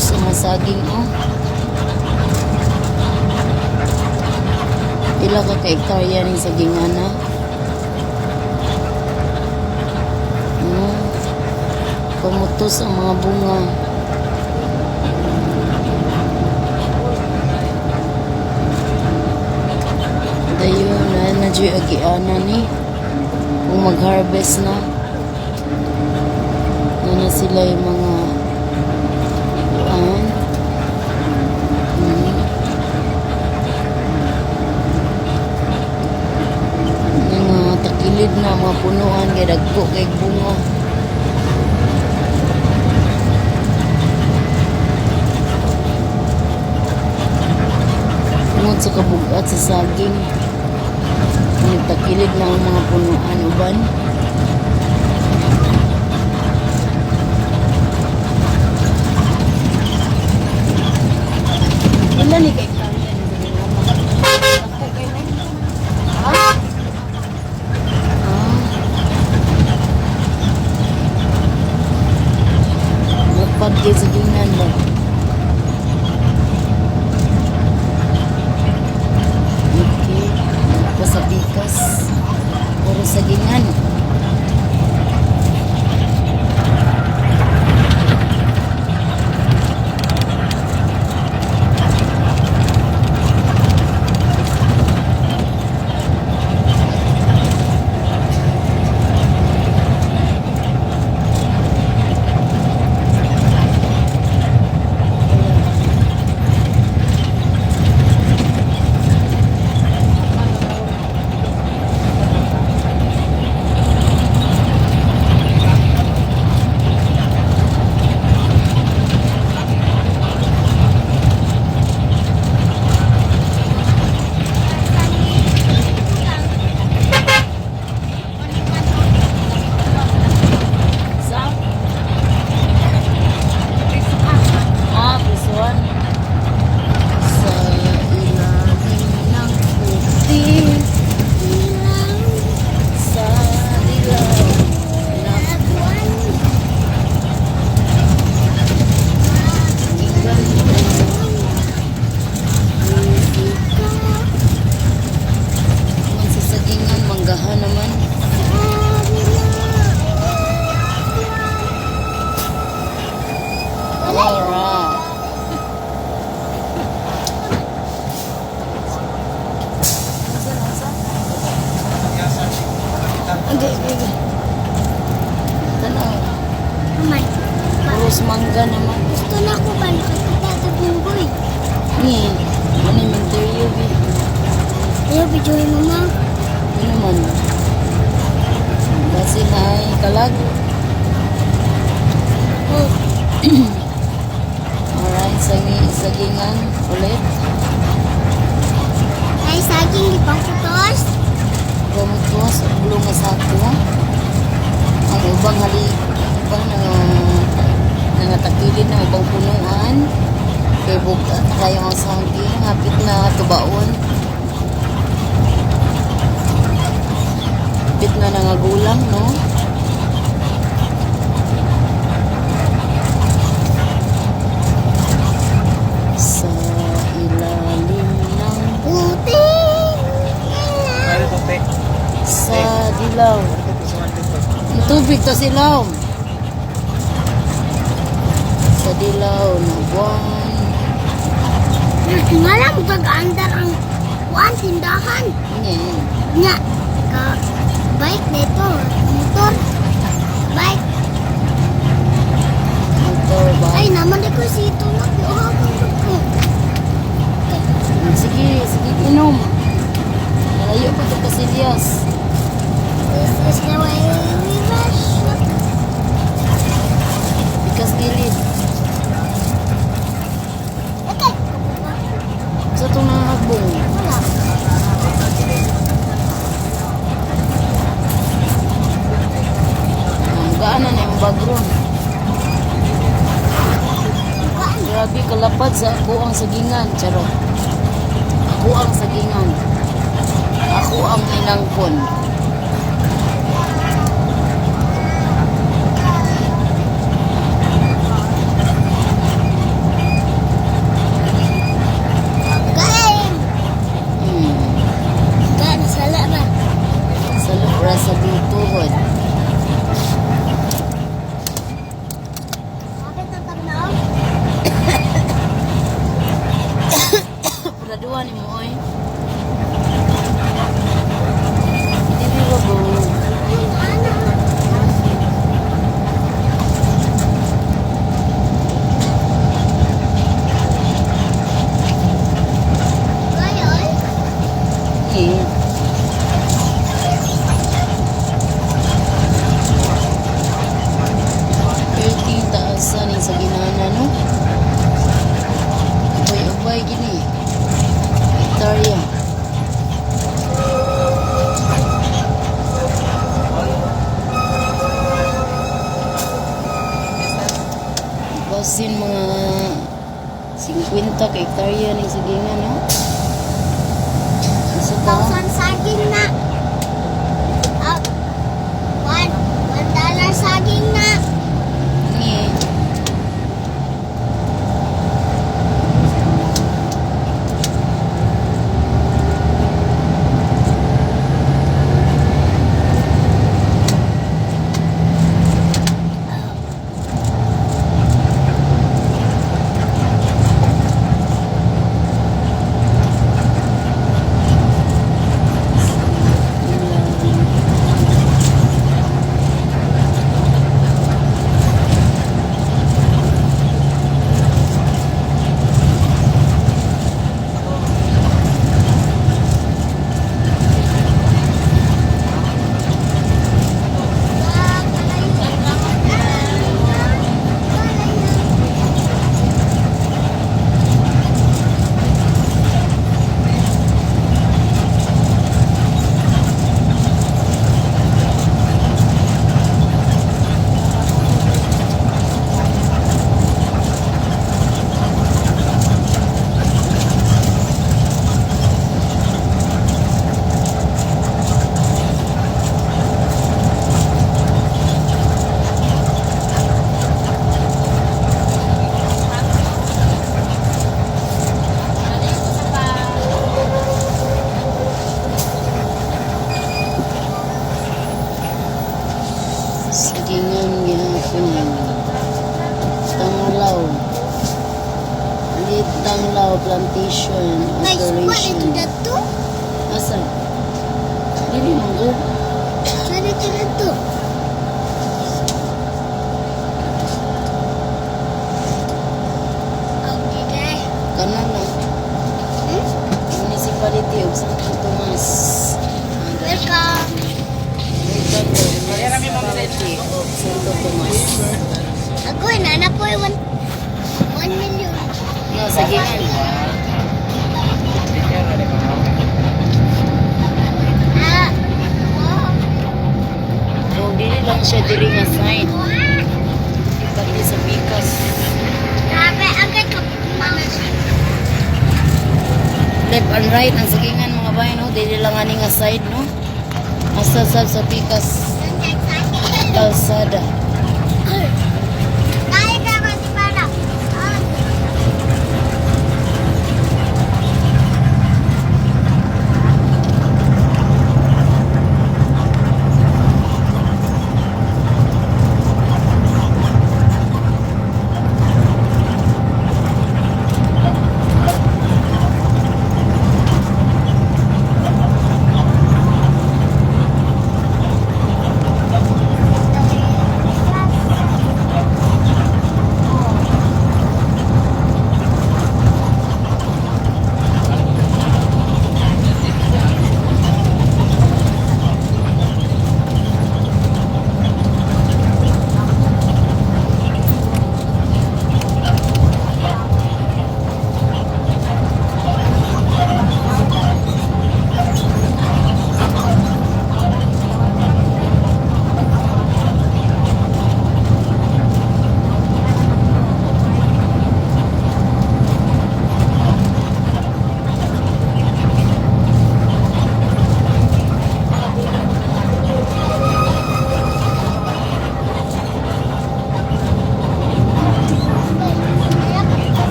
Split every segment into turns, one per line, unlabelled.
Pamutos ang mga saging, oh. Pila ka ka-hektarya ning sagingan na? Oh. Pamutos ang mga bunga. Dayon na na dyo'y agiana ni. Kung mag-harvest na. Na na sila yung mga kuan. Mga takilid na mga punuan kay dagko kay bunga. Tungod sa kabugat sa saging, nagtakilid na ang mga punuan uban. Wala ni kay hektarya ni sa mga. Ha? Ah. Lapad kay sagingan ba? Okay. Pa sa bikas. Puro sagingan. Sa? Ah, prisuan. Sa ilalim ng puting ilaw, sa dilaw na buwan. Ikan ko. Man sa sagingan, manggahan naman. Laura. Asa, asa? Okay. Tanaw.
Amay.
Puros mangga naman.
Gusto na ko ba nakakita sa bunggoy?
Ni, ano yung interview, bi?
Ayaw, video yung mama.
Ano naman? Kasi hi, kalag.
Oh,
Alright, sagingan ulit.
Ay, saging, di pa putos.
Pamutos, ulo nga sako. Ang ubang hali, ubang nangatakilid na ubang punuan. Kay bugat na kayo ang saging, hapit na tubaon. Hapit na nangagulang, no? Sa ilalim ng
Puting.
Sa dilaw. Ang tubig to silaw. Sa dilaw na buwan.
Nga lang, pag-andar ang kuan, tindahan.
Ngayon.
Nga, ka, bike na ito. Motor. Bike.
Motor ba?
Ay, naman di ko si ito na. Ko.
Sige, sige, inom. Malayo pa ito Kasilias.
This is the way we rush.
Bikas gilid.
Okay.
Sa itong nangagbong.
Wala.
Gaan na yung bagron.
Bukaan.
Grabe kalapad sa ako ang sagingan. Charot. Ako ang sagingan. Ako ang inangkon. Makuha ni mo oy. Dili ba go?
Ano? Ngayon,
Eh. 30,000 ni sa ginana, no? Ubay-ubay gini. Hektarya. Basin mga 50 ka hektarya ni sa gingan, no? Isa ka?
1,000 saging na. Ah, $1 saging na.
Ni. Sagingan gihapon. Tanglaw. Litanglaw Plantation
Guys, what
Operation.
ito na to?
Asa? Dili man go.
Saan ito na to? Okay, guys.
Kanan lang.
Hmm?
Municipality of Santo Tomas.
Welcome.
Welcome to Municipality of Santo Tomas.
Ako, nana po yung 1 million.
No, sagingan.
Ah. Wow.
So, dili lang siya diri nga side. Pati sa Pikas.
Grabe, agad ka. Mama.
Left and right ang sagingan, mga bayan, no? Dili lang ani nga side, no? Asa sab sa Pikas kalsada.
Kaya ka ba si Para? Ah.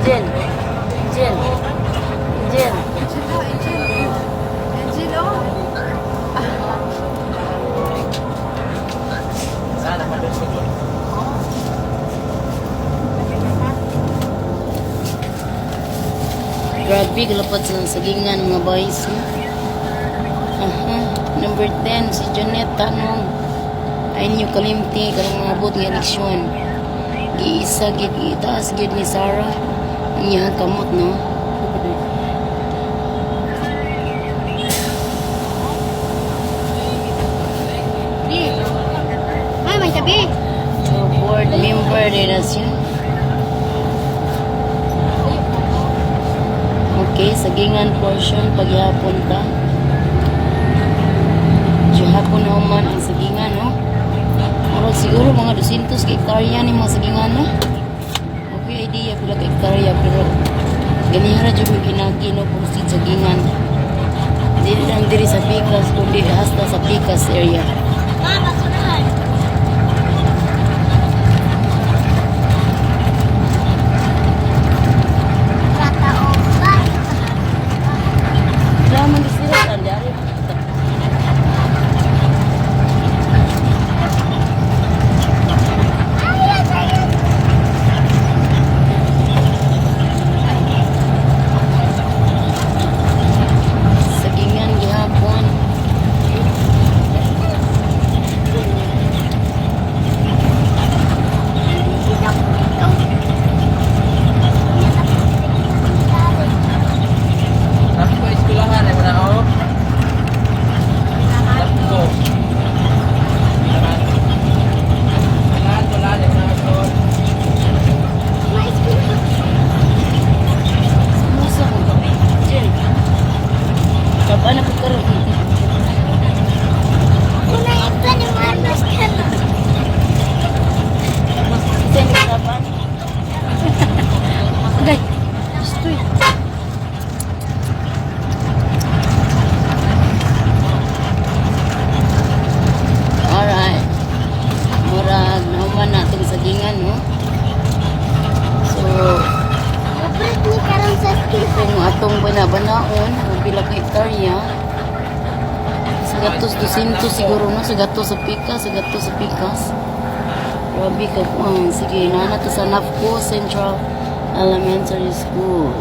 Angel. Angel. Angel.
Angel, oh, Angel. Angel, oh.
Grabe, kalapat sa sagingan, mga boys, no? Aha. Number 10, si Janet Tanong. Ay inyo kalimti, karong mga abot nga eleksyon. Giisa, gid, itaas, gid ni Sarah. Ang iyang kamot, no?
Ay, may tabi.
So, board member din na siya. Okay, sagingan portion, paghihapon ta. Gihapon na human ang sagingan, no? Murag siguro mga 200 ka hektarya ni mga sagingan, no? Okay, idea pila ka hektarya, pero ganihara jud mi ginagi, no, proceed sagingan. Dili lang diri sa Pikas, kundi hasta sa Pikas area.
Ma, basuran. Katao ba?
Wala man sila saan, di ari man kita.
Ay, ay, ay.
Sagingan gihapon.
Sabi ko, eskwelahan ay wala ako. Sabi ko. Eskwelahan. Eskwelahan, wala na mga ako.
Musa ko kami. Jen. Kaba na po karon.
Kuna ito ni Marcos ka na.
Isa ni kaban. Agay. Stoy. Alright. Murag nahuman na itong sagingan, no? So,
Mabrit ni karon sa skill.
kung atong banabanaon, ang pila ka hektarya, sa gatos 200 siguro, no? Sa gatos sa pikas, sa gatos sa pikas. Grabe ka kuan. Sige, nana to sa NAFCO Central Elementary School.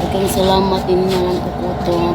Daghang salamat ninyo lang kukuto.